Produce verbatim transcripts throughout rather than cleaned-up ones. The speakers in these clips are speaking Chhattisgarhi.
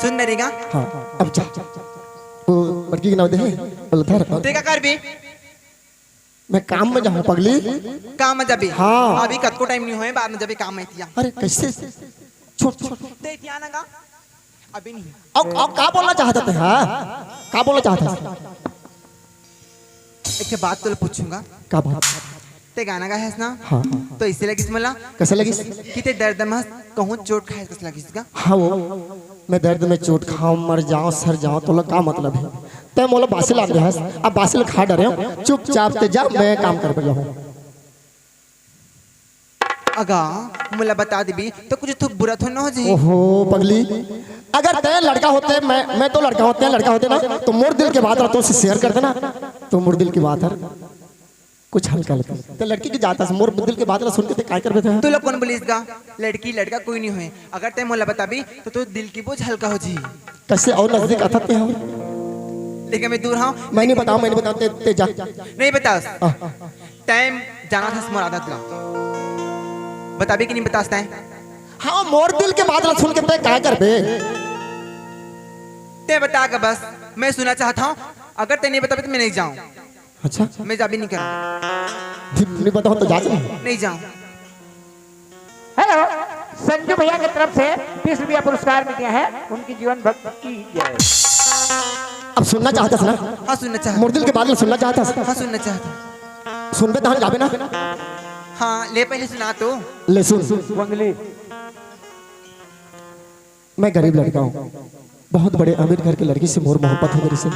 सुन मेरे गा। हाँ, अब जा। वो बड़की के नाव दे हे, बोला था रखा। ते का करबे? मैं काम में जाहूँ पगली। काम में जाबे? हाँ। अभी कतको टाइम नहीं होए, बाद में जाबे काम में तिया। अरे कैसे? छोड़, छोड़। ते तिया ना गा? अभी नहीं। अब, अब का बोलना चाहता था, हाँ? का बोलना चाहता था? एक ठे बात तोला पूछूंगा। का बात? ते गाना गाए हस ना? हाँ। तो इसे लगिस मोला? कैसे लगिस? कि ते दर्द में हस, कहूँ चोट खाए कस लगिस का? हाँ वो, मैं दर्द में चोट खाऊं, मर जाऊं, सर जाऊं, तोला का मतलब है? ते मोला बासी लान दे हस, अब बासी ला खा डरे हूँ, चुपचाप ते जा, मैं काम कर जाऊँ। अगा, मोला बता देबी तो कुछ थुक बुरा थोड़ा ना हो जी। ओहो पगली, अगर ते लड़का होते, मैं मैं तो लड़का होते, लड़का होते ना, तो मोर दिल के बात ला तोर से शेयर कर देना, तो मोर दिल की बात है कुछ हल्का लगता। ते लड़की की जात हस, मोर दिल की बात ला सुन के ते काय करबे ते? तू लोग कौन बोलिस गा? लड़की लड़का कोई नहीं होए। अगर ते मोला बताबी तो तोर दिल की बोझ हल्का हो जी। कैसे और नजदीक आता ते हो? लेकिन मैं दूर हूँ। मैं नहीं बताऊँ, मैं नहीं बताऊँ, ते, ते जा। नहीं बतास। हाँ। टाइम जाना था मोर आदत ला। बताबी कि नहीं बतास तैं? हाँ, मोर दिल के बात ला सुन के तैं काय करबे? ते बता के बस, मैं सुनना चाहता हूँ। अगर ते नहीं बताबे तो मैं नहीं जाऊँ। अच्छा। मैं जाबी नहीं करूँ। नहीं बताओ तो जा। नहीं जाऊँ। हेलो, संजू भैया की तरफ से बीस रुपया पुरस्कार मिल गया है, उनकी जीवन भक्ति की जय। अब सुनना चाहता था ना? हाँ, सुनना चाहता। मोर दिल के बात ला सुनना चाहता था। हाँ, सुनना चाहता। सुनबे तहन जाबे ना? हाँ, ले पहले सुना तो। ले सुन। वंगली। मैं गरीब लड़का हूँ, बहुत बड़े अमीर घर के लड़की से मोर मोहब्बत हो गई से,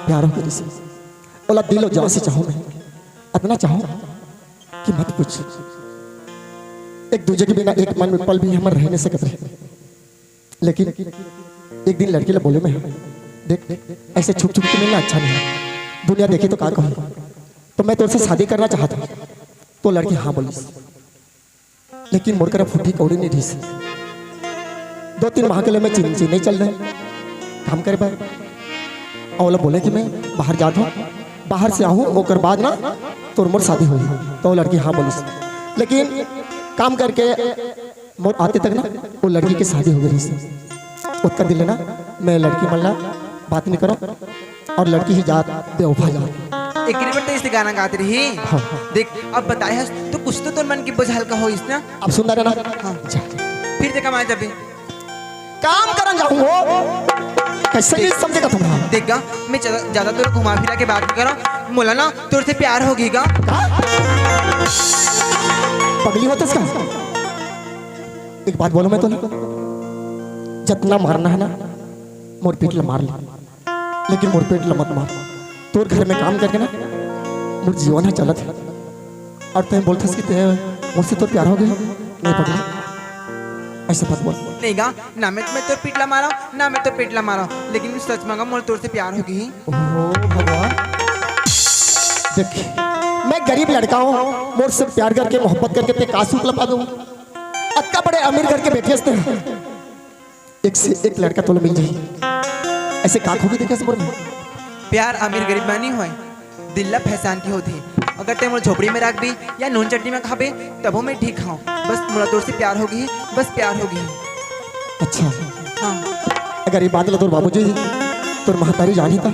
प्यार हो गई से। ओला दिल और जान से चाहूँ मैं, इतना चाहूँ कि मत पूछ। एक दूजे के बिना एक मन में पल भी हमर रह नहीं सकत रहे। लेकिन एक दिन लड़की ला बोले मैं, "देख, ऐसे छुप छुप के मिलना अच्छा नहीं है, दुनिया देखे तो का कही, तो मैं तोर से शादी करना चाहता हूँ।" तो लड़की हाँ बोलिस, लेकिन मोर करा फूटी कौड़ी नहीं रहिस। दो तीन माह के लिए मैं चेन्नई चल रहे काम करे बर। अउ ओला बोले कि मैं बाहर जात हूँ, बाहर से आहूँ, ओकर बाद ना तोर मोर शादी होही। तो वो लड़की हाँ बोलिस, लेकिन काम करके मोर आते तक ना वो लड़की के शादी हो गई रहिस। ओतका दिन ले ना मैं लड़की मन ला बात नहीं करो और लड़की ही जात बेवफा जात। एक बार तो इसे गाना गात रही। हाँ। देख, अब बताए हस तो कुछ तो तोर मन की बोझ हल्का होइस ना। अब सुन रहे ना? हाँ। जा। फिर देखा मैं जब काम करन जाऊँ हो। कैसे नहीं समझेगा तुम्हारा? देख गा, मैं ज्यादा, ज्यादा तोर घुमा फिरा के बात नहीं करो। मोला ना तोर से प्यार हो गई गा। का? पगली होते इसका? एक बात बोलो मैं तो, जितना मारना है ना, मोर पीठ ला मार ले, लेकिन मोर पेट ला मत मार। तोर घर में काम करके ना मोर जीवन ह चलत है। और तैं बोलथस कि तैं मोर से तोर प्यार हो गया? नहीं पगली, ऐसा मत बोल। नहीं गा, ना मैं, मैं तोर पीठ ला मारा, ना मैं तोर पेट ला मारा, लेकिन सच में गा मोर तोर से प्यार हो गई। ओहो भगवान, देख, मैं गरीब लड़का हूँ, मोर से प्यार करके, मोहब्बत करके तैं का सुख ला पाबे? अतका बड़े अमीर घर के बेटी हस तैं। एक से एक लड़का तोला मिल जाही। ऐसे का खूबी देखे हस मोर में? प्यार अमीर गरीब में नहीं होय, दिल ला पहचान के होथे। अगर तैं मोर झोपड़ी में राखबे या नून चटनी में खाबे, तभो मैं ठीक हूँ। बस मोला तोर से प्यार हो गई, बस प्यार हो गई। अच्छा। हाँ। अगर ये बात ला तोर बाबूजी, तोर महतारी जानी था,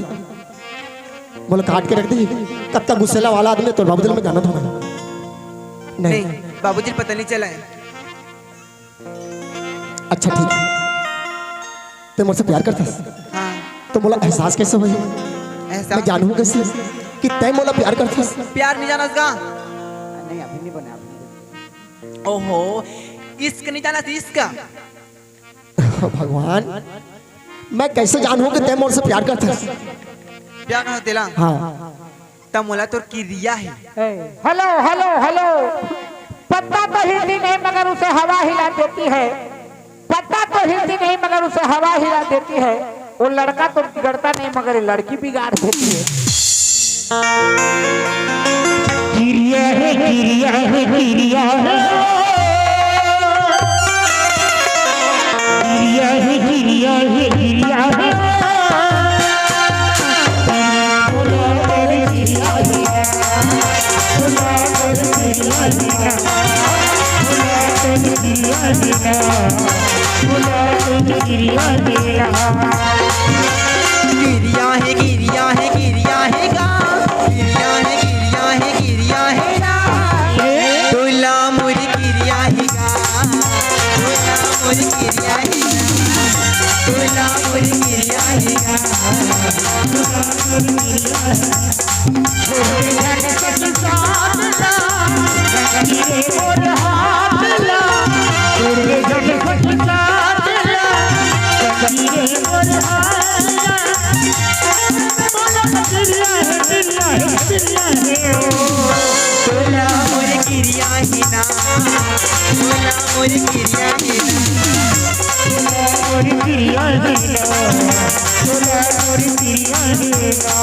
मोला काट के रख दी। कतका गुस्सेला वाला आदमी तोर बाबूजी, मैं जानत हूँ। नहीं। नहीं, बाबूजी पता नहीं चला है। अच्छा ठीक है, तैं मोर से प्यार करथस? हाँ। तो मोला एहसास कैसे होही? एहसास? मैं जानहूँ कैसे कि तैं मोला प्यार करथस? प्यार नहीं जानस गा? नहीं, अभी नहीं बना, अभी नहीं बना। ओहो, इश्क नहीं जानस, इश्क। भगवान, मैं कैसे जानहूँ कि तैं मोर से प्यार करथस? प्यार करथस तेला? हाँ। त मोला तोर किरिया हे। Hello, hello, hello. पत्ता तो हिलती नहीं मगर उसे हवा हिला देती है। पत्ता तो हिलती नहीं मगर उसे हवा हिला देती है। वो लड़का तो बिगड़ता नहीं मगर ये लड़की बिगाड़ देती है। किरिया हे, किरिया हे, किरिया हे। किरिया हे, किरिया हे, किरिया हे। किरिया हे, किरिया हे, किरिया हे गा। किरिया हे, किरिया हे, किरिया हे गा। तोला मोर किरिया हे गा। तोला मोर किरिया हे गा। तोला मोर किरिया हे गा। तोला मोर किरिया हे ना, तोला मोर किरिया हे ना।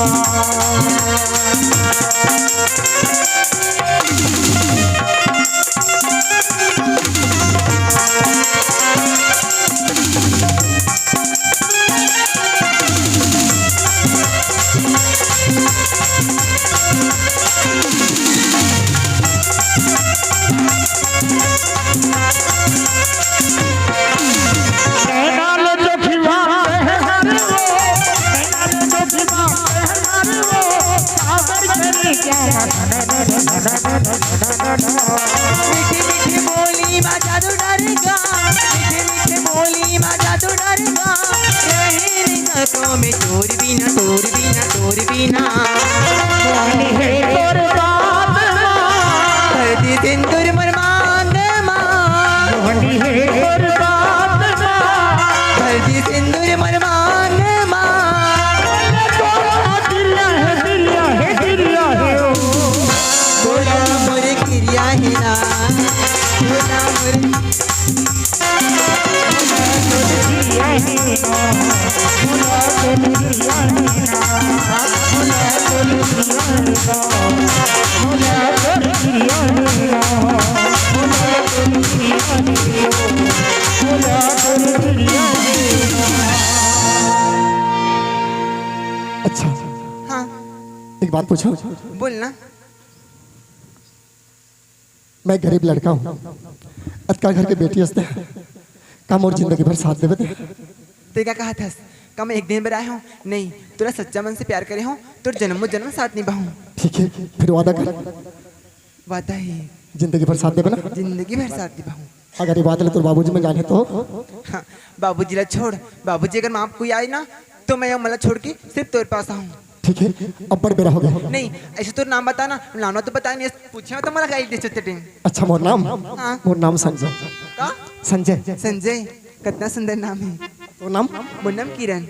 मीठी मीठी बोली मा जादू डारेगा, मीठी मीठी बोली मा जादू डारेगा। रहे नहीं सको मैं तोर बिना, तोर बिना, तोर बिना। मोहनी है तोर बात मा। भर दी सिंदूर मोर मांग मा। मोहनी है तोर बात मा। भर दी सिंदूर मोर मांग मा। तोर बिना है, बिना है, बिना है। तोला मोर किरिया हे ना, तोला मोर अच्छा, हाँ। एक बात पूछो। बोल ना। मैं गरीब लड़का हूँ, अतका घर के बेटी हस ते, का मोर जिंदगी भर साथ देबे ते? ते का कहत हस? का मैं एक दिन बर आए हूँ? नहीं, तोला सच्चा मन से प्यार करे हूँ, तोर जन्मों जन्म साथ निभाहूँ। ठीक है, फिर वादा कर। वादा है। जिंदगी भर साथ देबे ना? जिंदगी भर साथ निभाहूँ। अगर ये बात ला तोर बाबूजी मन जाने तो? हाँ, बाबूजी ला छोड़, बाबूजी अगर माँ कोई आए ना, तो मैं ये मला छोड़ के सिर्फ तोर पास आऊँ। ठीक है, अब्बड़ बेरा हो गया। नहीं, ऐसे तोर नाम बता ना, नाम तो बता नहीं, पूछे तो मला गाइड दे सकते टेम। अच्छा, मोर नाम? हाँ। मोर नाम संजय। का? संजय। संजय, कितना सुंदर नाम है। तोर नाम? मोर नाम किरण।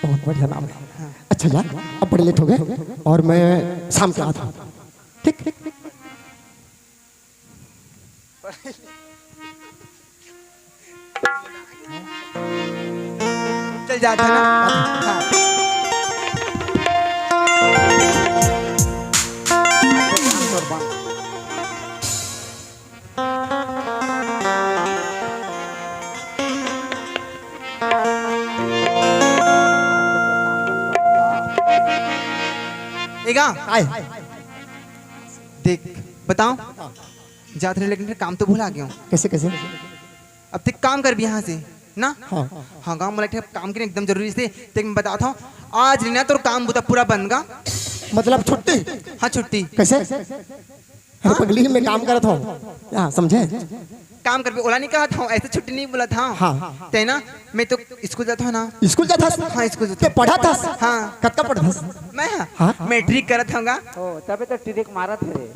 बहुत बढ़िया नाम है। हाँ। अच्छा यार, अब्बड़ लेट हो गए और मैं शाम के आता हूँ। ठीक? चल जाता ना। हाँ। एगा? आए। देख, बताओ। जात रहे लेकिन फिर काम तो भुला गया हूँ। कैसे, कैसे? अब ते काम करबे यहाँ से ना? हाँ। हाँ, गाँव में काम के एकदम जरूरी से। देख, मैं बताता हूँ, आज लेना तोर काम बुता पूरा बंद गा। मतलब छुट्टी? हाँ, छुट्टी। कैसे? अरे हाँ? पगली, मैं काम करत हूँ यहाँ, समझे? काम करबे, ओला नहीं कहत हूँ, ऐसे छुट्टी नहीं बोलत हूँ। हाँ। ते ना, मैं तो स्कूल जाता हूँ ना। स्कूल जाता हस? हाँ, स्कूल जाता ते हूँ। पढ़त हस? हाँ। कतका पढ़त हस? मैं? हाँ। मैट्रिक करत हूँ गा। ओ, तबे तो टिरिक मारत है रे।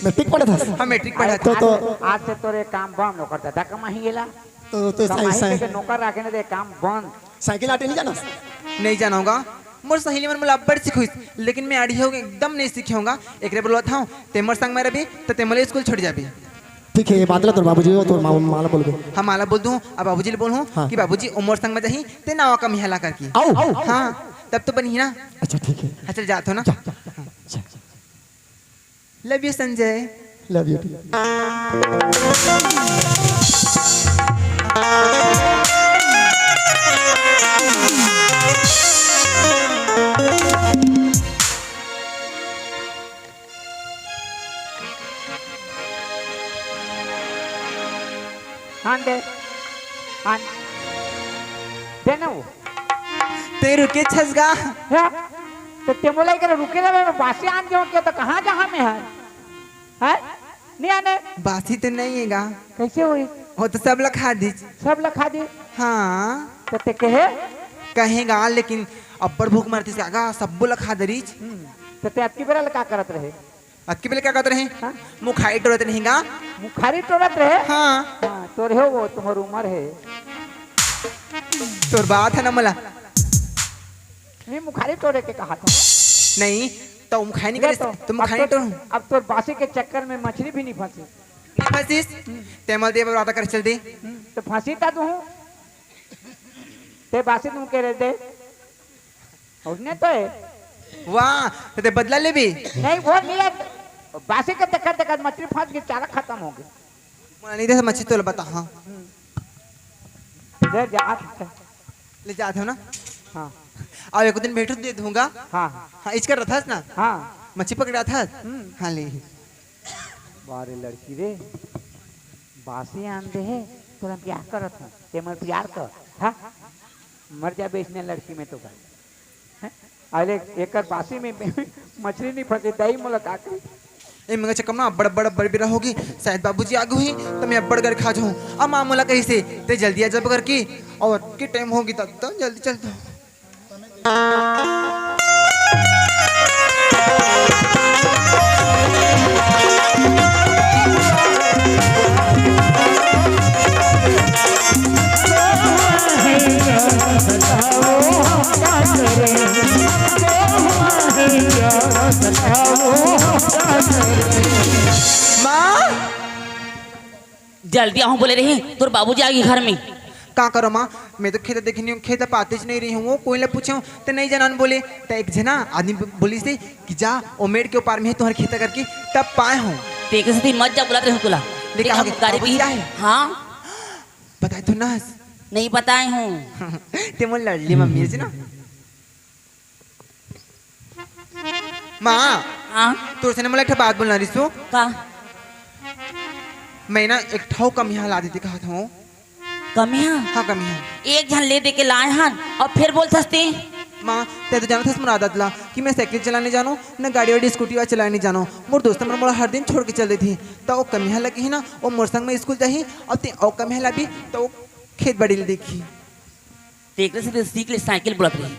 मैट्रिक पढ़त हस? हाँ, मैट्रिक पढ़त तो, हूँ। तो आज से तोरे काम बंद, ओकर दादा कमाही गेला। तो, तो कमाही साई-, के नौकर राखे ने दे, काम बंद। साइकिल आटे नहीं जाना? नहीं जाना होगा। मोर सहेली मन मोला अब्बड़ सिखोइस, लेकिन मैं आड़ी होके एकदम नहीं सीखे होगा। एकरे बोलत हूँ, ते मोर संग में रही, तो ते मोला स्कूल छोड़ जाबे। ठीक है, ये बात ला तोर बाबूजी हो, तोर माँ, माँ ला बोलबे। हाँ, माँ ला बोल दूँ, अब बाबूजी ले बोलूँ हाँ। कि बाबूजी, ओ मोर संग में जाही, ते नावा कम हियाला करके। आओ। हाँ, तब तो बनी ना। अच्छा, ठीक है। हाँ, चल जात हो ना। जा, जा, जा। Love you, Sanjay. Love you too। हाँ दे। हाँ। ना वो। ते रुके छस गा। हाँ? तो ते मोला इकरे रुके ना, मैं बासी आन जाऊँ क्या? तो कहाँ जहाँ में है? हैं? नहीं आने। बासी तो नहीं है गा। कैसे होही? वो तो सब ला खा दीच। सब ला खा दी? हाँ। तो ते कहे? कहेगा, लेकिन अब्बड़ भूख मरतिस का गा, सब्बो ला खा दरिच। हम्म। तो ते अतकी बेरा ला का करत रहे? अतकी बेरा का करत रहे? हाँ? मुखारी टोरत रहे गा। मुखारी टोरत रहे? हाँ। हाँ, तोर हे वो, तुम्हार उमर हे। तोर बात है ना मला। नहीं, मुखारी टोरे के कहा था। नहीं, तो मुखारी नहीं ये करे, तो, तो अब मुखारी तो, टोर। अब तोर बासी के चक्कर में मछली भी नहीं फंसी। नहीं फंसिस? हम्म। ते मल दे, बराबर कर चल दे। हम्म, तो फंसी ता तू। ते बासी तुम के रहे दे। उसने तो है। वाह, तो ते बदला लेबे? नहीं, वो नहीं है। बासी के तकत तकत मछली फंस के चारा खत्म हो गया। मैं नहीं दे मछली तो बता, हाँ। ले जा, आ, ले जात हो ना? हाँ। अब एक दिन भेंटू दे दूंगा। हाँ, हाँ। हाँ, इचकर रथस ना? हाँ। मछली पकड़ा था? हम्म। हाँ, ले। बारे लड़की रे, बासी आन दे हे, तोला प्यार करत हूँ, ते मोर प्यार कर, हाँ? मर जाबे इसने लड़की में तो भाई। हैं? अरे एकर बासी में मछली नहीं फंसे, दही मोला का करी? ए, मगर चकमा, अब्बड़, अब्बड़, अब्बड़ बेरा होगी, शायद बाबूजी आगे हुई, तो मैं अब्बड़ कर खा जाऊँ। अब माँ मोला कही से, ते जल्दी आ जब करके, और की टाइम होगी, तब तो जल्दी चल दो। माँ, जल्दी आहूँ बोले रहे, तोर बाबूजी आगे घर में। का करो माँ, मैं तो खेत देखे नहीं हूँ, खेत पातेच नहीं रही हूँ, वो कोई ले पूछे हूँ, तो नहीं जानन बोले। तो एक झना आदमी ब-, बोली से कि जा, ओ मेड़ के ऊपर में है तुम्हारे खेत करके, तब पाए हूँ। तेरे से मत जा, बुलात रहे हूँ तुला। लेकिन देख, हम अब गाड़ी बाबूजी भी आए। हाँ। बताए तो ना। नहीं बताए हूँ। ते मोर लड़ली मम्मी है ना। माँ, हाँ? तोर से ना मोला एक ठो बात बोलना रिसो। का? मैं ना एक ठो कमिया ला देती कहा था। कमिया? हाँ, कमिया। एक झन ले दे के लाए हन और फिर बोलथस ते। माँ, ते तो जानत हस मोर आदत ला कि मैं साइकिल चलाने जानो, न गाड़ी वाड़ी स्कूटी वाला चलाने जानो। मोर दोस्त मन मोला हर दिन छोड़ के चल देथे। त ओ कमिया लगी है ना, ओ मोर संग में स्कूल जाही, और ते ओ कमिया ला भी, त ओ खेत बाड़ी ले देखी। तेकरे से तो सीख ले, साइकिल बुलत रही।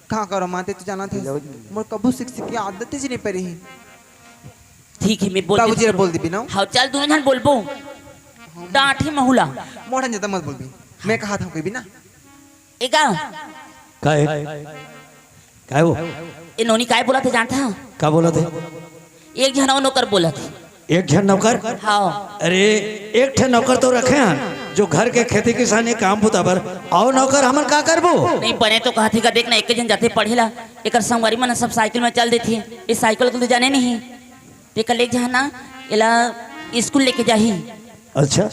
का करो माँ, ते तो जानत हस, मोर कभू सीख सीख के आदत ही नहीं पड़ी है। ठीक है, मैं बोल बाबूजी देती ला हूँ। बोल देबी ना। हाँ, चल, दोनों झन बोलबो। डांट ही महुला। मोठन ज्यादा मत बोलबी। मैं कहा था कोई भी ना। एका। काय? काय वो? ए नोनी काय बोलथे जानत हस? का बोलथे? एक झन अउ नौकर बोलथे। एक झन नौकर? हाँ। अरे, एक ठन नौकर तो रखे हन, जो घर के खेती किसानी काम बुता बर, अउ नौकर हमन का करबो? नहीं, बने तो कहथे का, देख ना, एक झन जाथे पढ़े ला, एकर संगवारी मन सब साइकिल में चल देथे, ये साइकिल को तो जाने नहीं, तेकर ले जाना, एला स्कूल लेके जाही। अच्छा,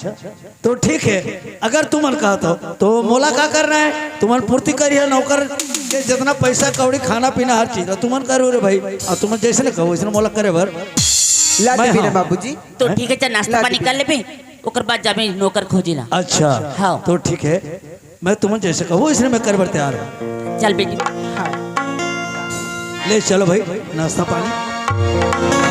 तो ठीक है, अगर तुमन कहत हो, तो मोला का करना है? तुमन पूर्ति करिया नौकर के जितना पैसा कौड़ी, खाना पीना, हर चीज ला तुमन करो रे भाई। और तुमन जैसे न कहो, वैसे मोला करे बर। ला मैं देबे ना हाँ। बाबूजी। तो हैं? ठीक है, चल नाश्ता ला पानी देबे। कर लेबे, ओकर बाद जाबे नौकर खोजे ला। अच्छा, हाँ। तो ठीक है, मैं तुमन जैसे कहो, इसने मैं करे बर तैयार हूँ। चल बेटी। हाँ। ले चलो भाई, नाश्ता पानी।